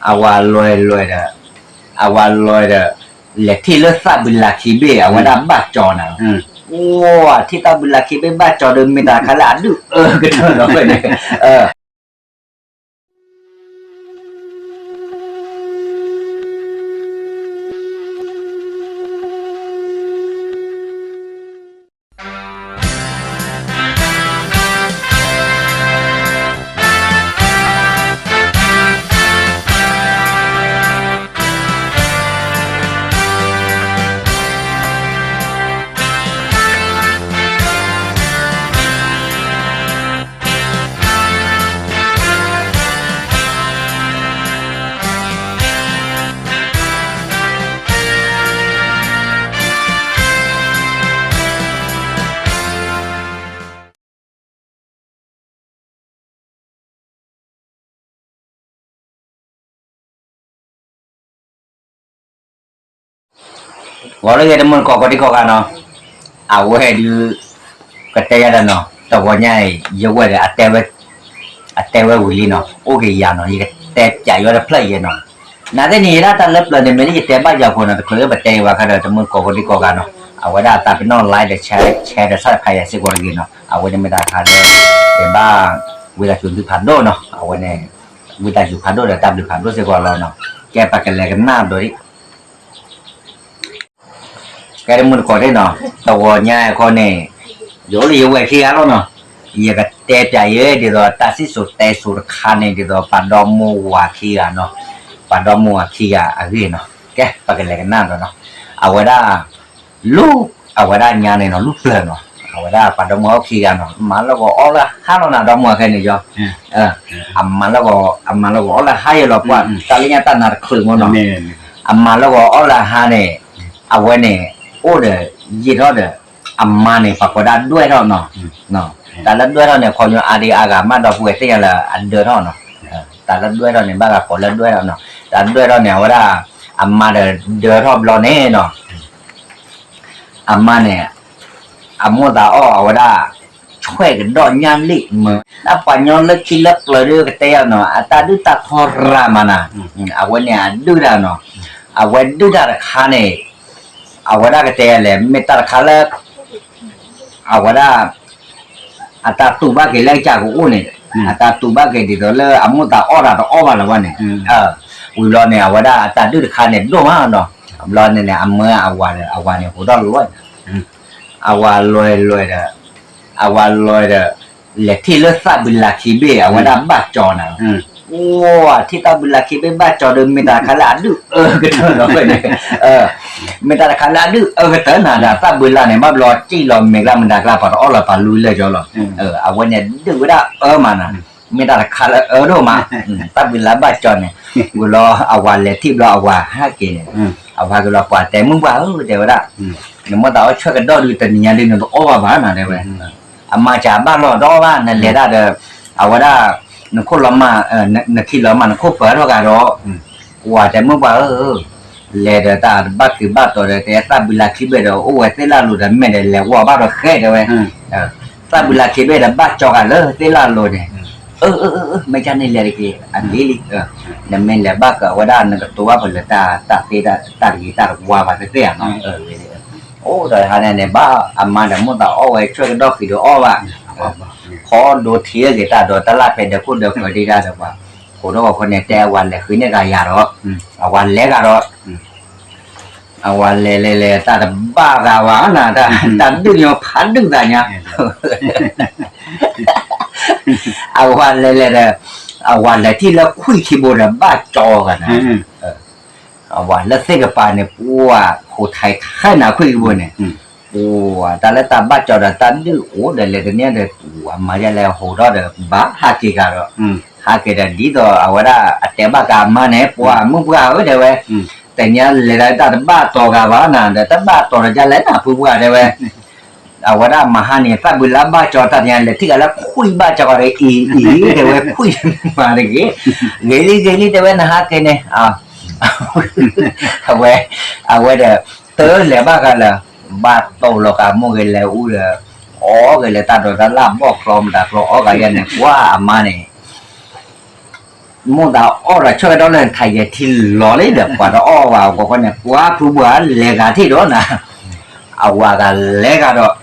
အဝၤလီၤလီၤဒီး, အဝၤလီၤဒီး, လဲၤထံၣ်လၢသၣ်ဘုလးခံဘ့ၣ် အဝဲဒၣ်ဘၣ်ကၠီနၤ, အိၣ်ထံၣ်သၣ်ဘုလးခံဘ့ၣ်ဘၣ်ကၠီဒီး မ့ၢ်တၢ်တခါလၢအဒုၣ်အၢကတၢၢ်လီၤဝဲန့ၣ် ဂီၤလၢဂ့ၤ တမုၢ်တကိးကိးဒံကိးဂၤနီၤ, အဝဲဒုး ကတဲယၤဒီးနီၤ, တဂီၤညါအံၤ ယဝဲၢ်ဒီး အတဲဝဲဝံၤလံနီၤ, အိၣ်က့ၤယၤနီၤ, ယကတဲပၠးယဝဲတဖျၢၣ်ယဲနီၤ, နာ်သ့ၣ်န့ၣ် ယဒၣ်တၢ်လၢပျၢၤန့ၣ် မ့ၢ်လၢယတဲဘၣ်ယၤဖိနီၤ, တချုးလၢပတဲယၤဘၣ်ခါဒီး တမုၢ်တကိးကိးဒံကိးဂၤနီၤ, အဝဲဒၣ်သးပ့ၤနီၣ် like ဒီး share ဒီး subscribe ယၤစ့ၢ်ကီးတဂ့ၤနီၤ, အဝဲန့ၣ်မ့ၢ်တၢ်တခါလၢ ယဘၣ် ဝံသးစူၤသုဖးဒိၣ်နီၤ, အဝဲန့ၣ် ဝံသးစူၤဖးဒိၣ်ဒီးတၢ်ဘျုးဖးဒိၣ်စ့ၢ်ကီးလီၤနီၤ, ကဲပကလဲၤကနၣ်ဒီး ကဲတမုၢ်တကိးသ့ၣ်နီၤ, တဂီၤညါအံၤခီန့ၣ် ယအိၣ်လၢယဝဲၢ်ခံဂၤလီၤနီၤ, ယကတဲပၠးယဲဒ်သိးတၢ်စံၣ်စိၤတဲစိၤတခါန့ၣ် ဒ်သိးပှၤဒီမါဝၤခံဂၤနီၤ, ပှၤဒီမါဝၤခံဂၤအဂ့ၢ်နီၤ, ကဲပကလဲၤကနၣ်ဒီးနီၤ, အဝဲဒၣ် လူ အဝဲဒၣ်ညါန့ၣ်နီၤ လူပျၢၤနီၤ, အဝဲဒၣ်ပှၤဒီမါဝၤခံဂၤနီၤ မၤလၢဂီၤအီၣ်လၢဟါလီၤနၤ ဒီမါဝၤခဲန့ၣ်ယီၤ, အမၤလၢဂီၤ အမၤလၢဂီၤအီၣ်လၢဟါယဲလီၤ ပှၤတၢ်လၢညါတၢ်နါတချုးမ့ၢ်နီၤ, အမၤလၢဂီၤအီၣ်လၢဟါန့ၣ်, အဝဲန့ၣ် အိၣ်ဒီး ယံာ်ထီၣ်ဒီး အမါန့ၣ် ပှၤကိးဒၣ်ဒွဲၣ်ထီၣ်နီၤ, တၢ်လၢဒွဲၣ်ထီၣ်န့ၣ် ခီညီအါဒံအါဂၤမးဒီပုၢ်ဝဲၢ်သ့ၣ်ညါလၢအဒၢထီၣ်နီၤ, တၢ်လၢဒွဲၣ်ထီၣ်န့ၣ် ဘၣ်ဂၤကိးလၢဒွဲၣ်ထီၣ်နီၤ, တၢ်ဒွဲၣ်ထီၣ်န့ၣ် အဝဲဒၣ် အမါဒီးဒၢထီၣ်ဘျီန့ၣ်နီၤ အမါန့ၣ် အမိၢ်သးအီၣ်အဝဲဒၣ် ဆွဲၣ်ကဒီးညၣ်လံၣ်မး, တၢ်ပှၤကညီလၢခံလၢပျၢၤဒုးကတဲယၤနီၤ အတၢ်ဒုၣ်တၢ်ထီရၤမးနၤ, အဝဲန့ၣ်အဒုၣ်တၢ်နီၤ, အဝဲဒုၣ်တၢ်တခါန့ၣ် အဝဲဒၣ်ကတဲယၤလဲၣ် မ့ၢ်တၢ်တခါလၢ အဝဲဒၣ် အတၢ်တူၢ်ဘၣ်က့ၤလၢကစၢ်ကအိၣ်န့ၣ်, အတၢ်တူၢ်ဘၣ်က့ၤဒ်သိးလၢအမိၢ်သးအီၣ်တၢ်တအီၣ်ဘၣ်လၢၤဘၣ်န့ၣ်, ဝံၤဘျီန့ၣ် အဝဲဒၣ်အတၢ်ဒုၣ်တခါန့ၣ်ဒိၣ်မးနီၤ, ဘျီန့ၣ်န့ၣ် အမၢအဝၤဒီး အဝၤန့ၣ်ဟူးထီၣ်လီၤ, အဝၤလီၤလီၤဒီး အဝၤလီၤဒီး လဲၤထံၣ်လၢသၣ်ဘုလးခံဘ့ၣ် အဝဲဒၣ်ဘၣ်ကၠီနၤ, အိၣ်ထံၣ်သၣ်ဘုလးခံဘ့ၣ်ဘၣ်ကၠီဒီး မ့ၢ်တၢ်တခါလၢအဒုၣ်အၢကတၢၢ်လီၤဝဲန့ၣ်, မ့ၢ်တၢ်တခါလၢအဒုၣ်အၢကတၢၢ်နၤဒီး သၣ်ဘုလးန့ၣ် ဘၣ်ဘျီစံၣ်လီၤမဲာ်ကျါမတၤကျါ ပှၤတအီၣ်လၢၤပှၤလူလၢာ်ကၠီလီၤ, အဝဲန့ၣ်ဒုၣ်ဝဲဒၣ်အၢမးနၤ, မ့ၢ်တၢ်တခါလၢအၢဒိၣ်မး, သၣ်ဘုလးဘၣ်ကၠီန့ၣ်, ဝံၤလီၤအဝၤလဲၤထံၣ်ဘျီအဝၤဟးက့ၤန့ၣ်, အဝၤက့ၤလီၤပှၤတဲမုၢ်ပှၢ်ဧၢ တဲဝဲဒၣ်, နမိၢ်သးအီၣ်ဆွဲၣ်ကဒီးဒုး တနံၤညါဒုး နတအီၣ်ဘၣ်ဘၣ်နၤတဲဝဲ, အမါစၢ်ဘၣ်လီၤတအီၣ်ဘၣ် နလဲၤဒၣ်ဒီး အဝဲဒၣ် နခိၣ်လီၤမၢ် နခံလီၤမၢ်နခိၣ်ပၢၤထီၣ်ဂၤဒီး, ဝၤတဲမုၢ်ပှၢ်ဧၢ, လဲၤဒီးတၢ်တဘၣ်က့ၤဘၣ်တီၤဒီး တဲသၣ်ဘုလးခံဘ့ၣ်ဒီး အိၣ်ဝဲသ့ၣ်လၢအလိၤဒီး မဲာ်ဒီးလဲၤဝီဘၣ်ဒီးဃဲတဲဝဲ, သၣ်ဘုလးခံဘ့ၣ်ဒီးဘၣ်ကၠီဂၤလၢသ့ၣ်လၢအလိၤန့ၣ်, အၢ အၢ အၢ မ့ၢ်ကန့ၣ်လဲၤတက့ၢ် အဂ့ၤလံ, နမ့ၢ်လဲၤဘၣ်ကၢအဝဲဒၣ် နကတိၤဘၣ်ဖဲလၢတၢ်သ့ တၢ်တဂ့ၤတၢ်တဝါဘၣ်သ့ၣ်သ့ၣ်ဧါနီၤ, အိၣ်ဒီးဟါန့ၣ်န့ၣ် ဘၣ်အမါဒီးမိၢ်သးအီၣ်ဝဲဆွဲၣ်ကဒီးဃံးဒီးအီၣ်ဘၣ်, ခီဒိထံအဂ့ၤတၢ်ဒီးတၢ်လၢဖဲဒၢးခိၣ်ဒၢးဃၢၤဒံးတၢ်ဒီးပှၤ, ဃိးဒီးဃိးန့ၣ် တဲအဝၤလဲၤဃုန့ၢ်ဂၤယၤဒီး, အဝၤလဲၤဂၤဒီး အဝၤလဲၤလဲၤလဲၤ တၢ်တဘၣ်ဂၤဝဲနၤ, တၢ်ဒုၣ်ညါဖးဒုၣ်သးညါ, အဝၤလဲၤလဲၤဒီး အဝၤလဲၤထံၣ်လၢခွံၣ်ခံဘိဒီး ဘၣ်ကၠီဂၤနၤ, အဝၤလၢသ့ၣ်ကပၤန့ၣ် ပှၤခိးထဲးထဲးနၤခွံၣ်ခံဘိန့ၣ်, ပှၤတၢ်လၢတၢ်ဘၣ်ကၠီဒီးတၢ်ဒုၣ်အိၣ်ဒီးလဲၤတန့ၢ်ဒီး အမါယဲလဲၤဟူးထီၣ်ဒီး ဘၣ်ဟးက့ၤဂၤဒီး, ဟးက့ၤဒီး ဒ်သိးအဝဲဒၣ်အတဲဘၣ်ကအမါန့ၣ် ပှၤမုၢ်ပှၢ်ဧၢတဲဝဲ, တနံၤလဲၤဒီးတၢ်တဘၣ်တီၤဂၤဘၣ်နၤဒီး တဘၣ်တီၤဒီးယလဲၤနၤဖုပှၢ်တဲဝဲ အဝဲဒၣ်မဟါန့ၣ် သၣ်ဘုလးဘၣ်ကၠီတၢ်တနံၤ လဲၤထံၣ်ဂၤလၢခွံၣ်ဘၣ်ကၠီဂၤဒီး အံၤအံၤတဲဝဲ ခွံၣ်မၤတဂ့ၤ, ဂ့ၤလံဂ့ၤလံတဲဝဲ နဟးက့ၤန့ၣ်, အဝဲ, အဝဲဒီး တလဲၤဘၣ်ဂၤလၢၤ, ဘၣ်တိၢ်လီၤကမိၢ်ဂ့ၤလဲၤအူဒီး, အီၣ်ဂ့ၤလၢတၢ်ဒိးတၢ်လၢ်ဘီၣ်ကျီမတၤကျီအီၣ်ဂၤယဲန့ၣ် ပှၤအမါန့ၣ် မိၣ်သးအီၣ်ဒီးဆၢကတီၢ်လၢထးယဲၢ်ထံလီၤလံဒီး ပှၤတအီၣ်ဘၣ်အဃိန့ၣ် ပှၤဖုပှၢ်လဲၤဂၤထံၣ်ဒီးနၤ, အဝၤဂၤလဲၤဂၤဒီး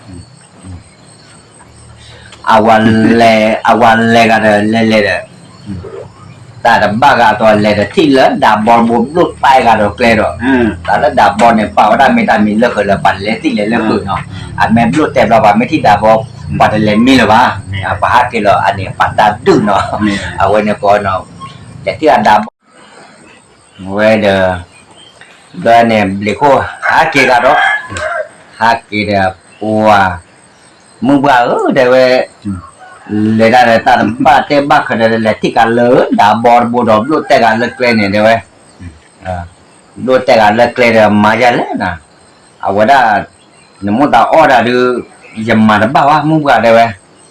အဝၤလဲၤ အဝၤလဲၤဂၤဒီး လဲၤလဲၤဒီး တၢ်တဘၣ်ဂၤအသိး လဲၤဒီးထံၣ်လၢဒးဘီတဘိဘျိၣ်တဲဂၤဒီးကျဲဒီး, တၢ်လၢဒးဘီန့ၣ် ပာ်ဝဲဒၣ်မ့ၢ်တၢ်မံၤလၢဃုာ်လၢပှၤလဲၤသ့ၣ်လဲၤလၢဃုာ်နီၤ, အမ့ၢ်ဘျိၣ်တဲဘျီပှၤမ့ၢ်ထံၣ်ဒးဘီ ပှၤတလဲၤမံလၢၤဘၣ်, ပှၤဟးက့ၤလီၤ အန့ၣ်ပှၤတၢ်ဒုၣ်နီၤ, အဝဲန့ၣ်ကီးနီၤ, လဲၤထံၣ်အဒးဘီ ဝဲဒီး ဘျီန့ၣ် ဘျံးခိၣ်ဟးက့ၤဂၤဒီး ဟးက့ၤဒီး ပှၤ မုၢ်ပှၢ်ဧၢ တဲဝဲ, လဲၤတၢ်ဒီးတၢ်တဘၣ်တဲဘၣ်ဃးဒီး လဲၤထံၣ်ကးလၢဒးဘီတဘိဒီး ဘျိၣ်တဲဂၤလၢကျဲန့ၣ် တဲဝဲ, ဘျိၣ်တဲဂၤလၢကျဲဒီး မၤယၤလဲၣ်နၤ, အဝဲဒၣ် နမိၣ်သးအီၣ်ဒၣ်ဒုး ယမၤတဘၣ်ဘၣ် မုၢ်ပှၢ်တဲဝဲ,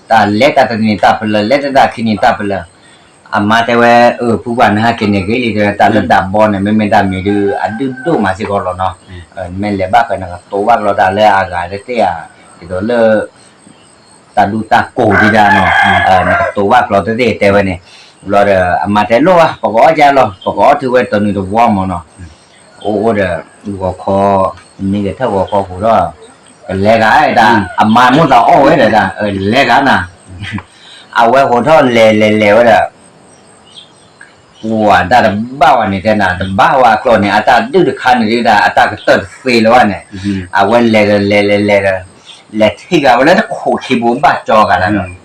တၢ်လဲၤတၢ်တနံၤတၢ်ပလၢာ် လဲၤတၢ်တၢ်ခံနံၤတၢ်ပလၢာ်, အမါတဲဝဲ အၢ ဖုပှၢ်နဟးက့ၤန့ၣ်ဂ့ၤလံ တဲဝဲ တၢ်လၢဒးဘီန့ၣ် မ့မ့ၢ်တၢ်မံၤဒုး အဒုၣ်ဒိၣ်မးစ့ၢ်ကီးလီၤနီၤ, မ့ၢ်လဲၤဘၣ်ဃးနကတိၤဘၣ်ကလီတၢ်လၢအဂၤတသ့ဧါ, ဒ်သိးလၢ တၢ်ဒူတၢ်ကိၢ်ဒံးဒၣ်နီၤ, နကတိၤဘၣ်ကလီတသ့တဲဝဲန့ၣ်, ဘျီဒီး အမါတဲလိၣ်ဘၣ် ပကအီၣ်ကၢ်လီၤ ပကအီၣ်ထုးဝဲတနုၤတဝီမၢ်နီၤ, အိၣ်အိၣ်ဒီး ဂီၤခီ, မ့ၢ်ကထၢၣ်ဂီၤခီဟိးထီၣ်, ကလဲၤဂၤဒၣ် အမါမိၣ်သးအီၣ်ဝဲဒီး လဲၤဂၤနၤ, အဝဲဟိးထီၣ်လဲၤလဲၤလဲၤဝဲဒီး ပှၤတၢ်တဘၣ်ဝဲန့ၣ်တဲနၤ တဘၣ်ဝဲအကျိာ်န့ၣ် အတၢ်ဒုၣ်တခါန့ၣ်ဒုးဒၣ် အတၢ်ကတၢၢ်တသ့လၢၤဘၣ်န့ၣ်, အဝဲလဲၤဒီးလဲၤလဲၤလဲၤဒီး လဲၤထံၣ်ဂၤဝဲလၢတခိးခံဘိဘၣ်ကၠီဂၤဒၣ်ဒီး,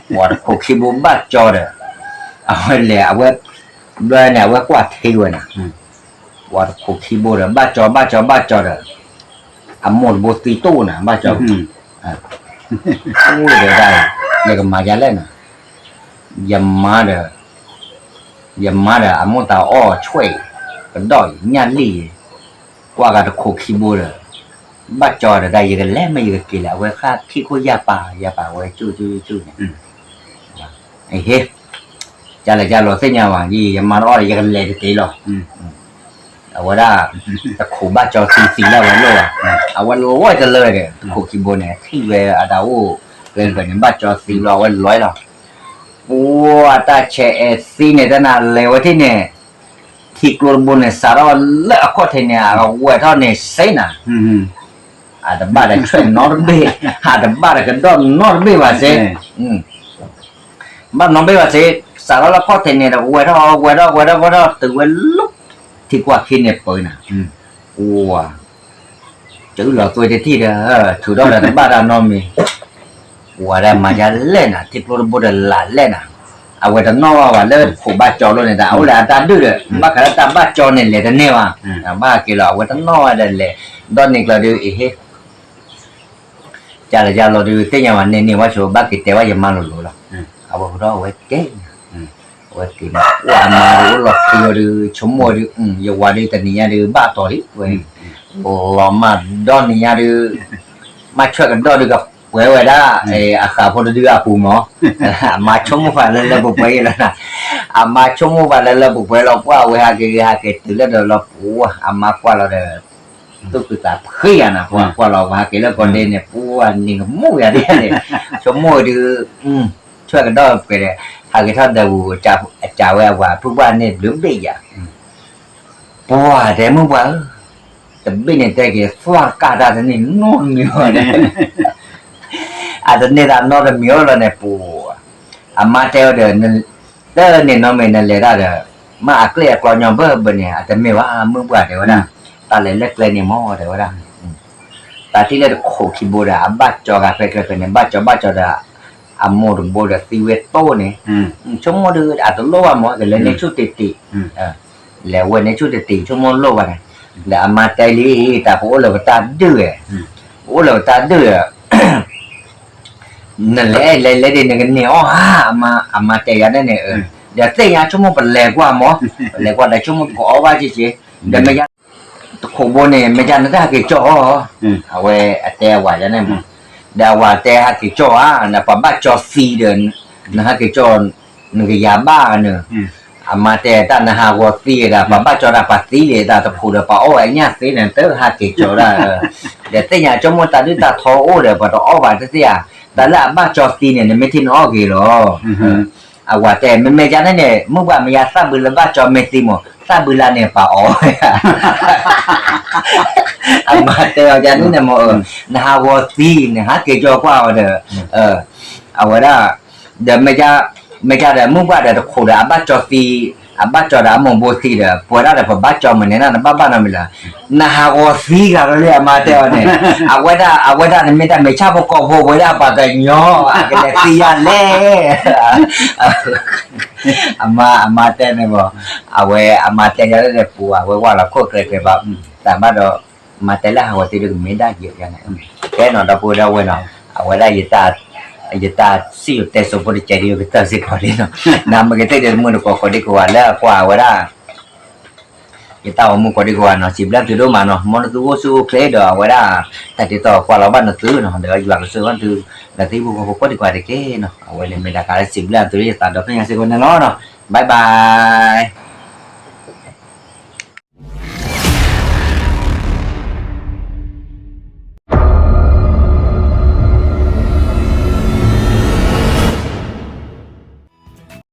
ပှၤတခိးခံဘိဘၣ်ကၠီဒီး, အဝဲလဲၤအဝဲ, ဘျီန့ၣ် အဝဲကွၢ်ထံဝဲနၤ, ပှၤတခိးခံဘိဒီး ဘၣ်ကၠီဘၣ်ကၠီဘၣ်ကၠီဒီး, အမိၢ်တဘိသံတိၢ်နၤ ဘၣ်ကၠီ, အိၣ်ဒီးဒၣ်, ယကမၤယၤလဲၣ်နၤ, ယမါဒီး ယမါဒီးအမိၢ်သးအီၣ်ဆွဲၣ်အံၤ, ကဒီးအံၤ ညၣ်လံၣ်အံၤ, ကွၢ်ဂၤတခိးခံဘိဒီး, ဘၣ်ကၠီဒီးဒၣ် ယကလဲၤမ့ၢ်ယကက့ၤလဲၣ် အဝဲဃၣ်ခံခိၣ်ယၢ်ပာ်ယၢ်ပာ်ဝဲကၠူၣ်ကၠူၣ်ကၠူၣ်န့ၣ်, အဟ့ၣ်, ကလဲၤကလီၤသ့ၣ်ညါဝဲ ယမါတအီၣ်ဒီး ယကလဲၤတက့ၢ်လီၤ, အဝဲဒၣ်, တခိးဘၣ်ကၠီသံသံလၢအဝဲလိၣ်ဘၣ်, အဝဲလီၤတလၢဒီး တခိးခံဘိန့ၣ် ထံၣ်ဝဲအတၢ်အိၣ်, ကျဲဃၢၤန့ၣ် ဘၣ်ကၠီသံလီၤ အဝဲလီၤလီၤ ပှၤတၢ်ဆဲးအဲၣ်သံန့ၣ် တၢ်နၤလဲၤဝဲထံၣ်န့ၣ်, ထံကျိတဘိန့ၣ် စးထီၣ်လၢအခီၣ်ထံးန့ၣ် အဝဲထီၣ်န့ၣ်စ့နၤ, အတဘၣ်ဒီးဆွဲၣ်နီတဘ့ၣ်, အတဘၣ်ဒီးကဒီးနီတဘ့ၣ်ဘၣ်စ့, ဘၣ်နီတဘ့ၣ်ဘၣ်စ့, စးထီၣ်လၢအခီၣ်ထံးန့ၣ် ဝဲထီၣ်ဝဲထီၣ်ဝဲထီၣ်ဝဲထီၣ်တုၤဝဲလၢ ထံကွၢ်ခံန့ၣ်ပၢနၤ, ပှၤ တုၤလီၤသွဲတထံၣ်ဒီး, ထုးထီၣ်ဒီးတဘၣ်တၢ်နီတမံၤ, ပှၤဒၣ်မၤယါလဲၣ်နၤ ထံကျိတဘိဒီးလးလဲၣ်နၤ, အဝဲတနီၣ်ဘၣ်ဝဲလၢတခိးဘၣ်ကၠီလိၤန့ၣ် တၢ်အိၣ်လၢအတၢ်ဒုၣ်ဒီး ဘၣ်ဃးလၢတၢ်ဘၣ်ကၠီန့ၣ်လဲၤတန့ၢ်ဘၣ်, ဘၣ်က့ၤလီၤ အဝဲတနီၣ်ဝဲဒီးလဲၤ, ဒီနံၤကျၢၤဒုးအဟ့ၣ် ကလၢယလီၤဒုး သ့ၣ်ညါဝဲန့ၣ်န့ၣ် ဝဲဆိဘၣ်က့ၤတဲဘၣ်ယမါလိၤလိၤလီၤ, အဝဲဟိထီၣ်အဝဲကဲ, အဝဲက့ၤန့ၣ် ပှၤအမါဒုးအိၣ်လီၤခံဝဲဒုး ဆိကမိၣ်ဝဲဒုး, ယဝၤဒုးတနံၤညါဒုး ဘၣ်တီၤလံဝဲ, လီၤမၢ်ဒီနံၤညါဒုး, မၤဆွဲကဒီးဒုးကပှဲၤဝဲဒၣ်, အဃးဖိတဒုအပူၤမး, အမါဆိကမိၣ်ပှၤလၢလၢပှဲၤပှဲၤအံၤလီၤ, အမါဆိကမိၣ်ပှၤလၢလၢပှဲၤပှဲၤလီၤ ပှၤဝဲဟးက့ၤဟးက့ၤတုၤလၢဒီးလီၤပှၤ အမါကွၢ်လီၤဒီး သူၣ်ခုသးခုယၤနၤ ပှၤကွၢ်လီၤ ပှၤဟဲက့ၤလၢကီၢ်ဒဲန့ၣ် ပှၤနံၤကမူၣ်ယၤဒ်န့ၣ်, ဆိကမိၣ်ဒုး, ဆွဲကဒီးပှဲၤဒီး, ဟးက့ၤထီၣ်ဒီးပူၤ အစးဝဲအဝၤဖုပှၢ်န့ၣ်ဘျုးဘ့ၣ်ယၤ, ပှၤတဲမုၢ်ပှၢ်ဧၢ, တဘ့ၣ်န့ၣ်တဲက့ၤ သွၣ်ကၢ်တၢ်တန့ၢ်နီတမံၤဘၣ်န့ၣ်, အတန့ၢ်တၢ်နီတမံၤဧိၤလီၤန့ၣ်ပှၤ, အမါတဲဝဲဒီး တၢ်န့ၣ်နီတမံၤနလဲၤတၢ်ဒီး, မ့ၢ်အကျဲအကျီညီဘၢဘၢန့ၣ် အတမ့ၢ်ဘၣ် မုၢ်ပှၢ်တဲဝဲဒၣ်, တၢ်လဲၤလၢကျဲန့ၣ်မ့ၢ်တဲဝဲဒၣ်, တၢ်ထံၣ်လၢတခိးခံဘိဒီး အဘၣ်ကၠီဂၤဖဲကျဲဖဲန့ၣ် ဘၣ်ကၠီဘၣ်ကၠီဒီး, အမိၢ်တဘိဒီးသံဝဲတိၢ်န့ၣ်, ဆိကမိၣ်ဒုးအတလိၣ်ဘၣ်မ့ၢ် ကလဲၤန့ၢ်ဆူၣ်တ့ၢ်တ့ၢ်, လဲၤဝဲန့ၢ်ဆူၣ်တ့ၢ်တ့ၢ် ဆိကမိၣ်လိၣ်ဘၣ်န့ၣ်, ဒီးအမါတဲလံ တၢ်ပအိၣ်လၢပတၢ်ဒုၣ်ဝဲ, ပအိၣ်လၢပတၢ်ဒုၣ်ဒီး နလဲၤလဲၤလဲၤဒ်နကန့ၢ်အီၣ်ဧါ, အမါတဲယၤန့ၣ်န့ၣ်, ဒီးသ့ၣ်ညါဆိကမိၣ်ပလဲၤကွၢ်မ့ၢ်, ပလဲၤကွၢ်ဒီးဆိကမိၣ်ပကအီၣ်ဘၣ်က့ၤက့ၤ, ဒီးမ့ၢ်ယါ, တခိးဘိန့ၣ် မ့ၢ်ယါနတဟဲက့ၤကၠီၣ်အီၤ, အဝဲအတဲအဝၤယၤန့ၣ်မ့ၢ်, ဒီးအဝၤတဲဟဲက့ၤကၠီၣ်ဧါ, နပှၤဘၣ်ကၠီသံဒီး, နဟဲက့ၤကၠီၣ်, နကယၤဘၣ်နုၤ အမါတဲတၢ်နဟးဂီၤသံဒၣ် ပှၤဘၣ်ကၠီဒၣ်ပှၤသံလံ တၢ်တခိးဒီးပှၤအီၣ်ဝဲအညၣ်သ့န့ၣ် တဟးက့ၤကၠီဒၣ်, ဒီးသ့ၣ်ညါဆိကမိၣ်တၢ်ဒုၣ်တၢ်ထီအိၣ်ဒီး ပှၤတအီၣ်ဘၣ်တသ့ဧါ, တၢ်လၢအဘၣ်ကၠီသံန့ၣ် နမ့ၢ်ထံၣ်နအီၣ်က့ၤလီၤ. အဝၤတဲ မ့မ့ၢ်ကန့ၣ်န့ၣ် မုၢ်ဘၣ်မ့ၢ်ယါသၣ်ဘုလၢဘၣ်ကၠီမ့ၢ်သံမး သၣ်ဘုလၢန့ၣ်ပာ်အီၤဝဲ အမါတဲအီၤကန့ၣ်န့ၣ်မး နဟးဂီၤသံန့ၣ် ဟးက့ၤကၠီကွၢ်အီၤဒီး အဝဲဒၣ် ဒီး မ့ၢ်ကဒီး မုၢ်ဘၣ်ဒီးတခိးဒီး အဘၣ်ကၠီသံ အဘၣ်ကၠီဒီးအမိၢ်ဘိသံဒီး ပဝဲဒၣ်ဒီးပဘၣ်ကၠီမုၢ်န့ၣ် နဘၣ်ဘၣ်နီတမံၤလၢၤ နဟးဂီၤသံဂၤလီၤလၢအမါတဲအီၤန့ၣ် အဝဲဒၣ် အဝဲဒၣ်န့ၣ်မ့ၢ်တၢ်မဲာ်ဆှးဖိကီၢ်ဖိ ပဝဲဒၣ်ပှၤကညီ အကလဲၤသံယၤလဲၣ် အမါ အမါတဲန့ၣ်ဘၣ် အဝဲအမါတဲယၤလၢပူၤ အဝဲဝၢ်လီၤခိၣ်ကျဲကျဲဘၣ် တၢ်ဘၣ်ဒီး မါတဲလၢဟးဂီၤသံဒီးကမ့ၢ်ဒၣ်ယဲၢ်ယၤန့ၣ် ကဲနီၤ ဒီပုၢ်ဝဲၢ်နီၤ အဝဲဒၣ် ယတၢ်စံၣ်စိၤတဲစိၤဖိတကဲးဒ်ယကတၢၢ်စ့ၢ်ကီးလံနီၤ နမ့ၢ်ကသ့ၣ်ဒီးတမုၢ်တကိးကိးဒံကိးဂၤလၢအကွၢ်ဝဲဒၣ် ယတၢ်ဂီၤမူကိးဒံကိးဂၤနီၤ စံးဘျုးသုဒိၣ်မးနီၤ မ်နသုအိၣ်ဆူၣ်အိၣ်ချ့ဒီးအဝဲဒၣ် တၢ်တ့တီကွၢ်လီၤဘၣ်နသုနီၤ ဒီးယွၤကဆိၣ်ဂ့ၤဘၣ်သု လၢသုဟံၣ်ဖိဃီဖိကိးဒံကိးဂၤတက့ၢ်နီၤ အဝဲန့ၣ်မ့ၢ်တၢ်ကါလၢစံးဘျုးသုလၢယသးဒီဖျၢၣ်ညါစ့ၢ်ကီးန့ၣ်လီၤနီၤ bye bye